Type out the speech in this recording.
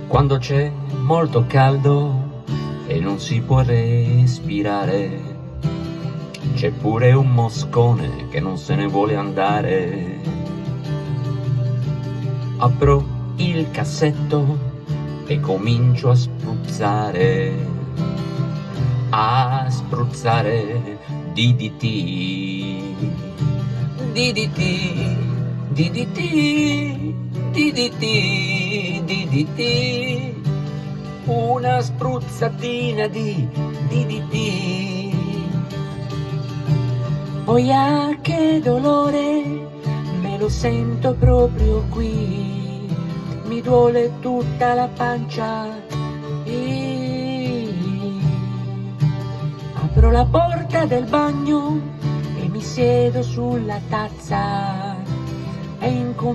Quando c'è molto caldo e non si può respirare, c'è pure un moscone che non se ne vuole andare. Apro il cassetto e comincio a spruzzare, a spruzzare DDT, DDT, DDT, DDT, DDT, una spruzzatina di DDT. Oia che dolore, me lo sento proprio qui, mi duole tutta la pancia. Apro la porta del bagno e mi siedo sulla tazza.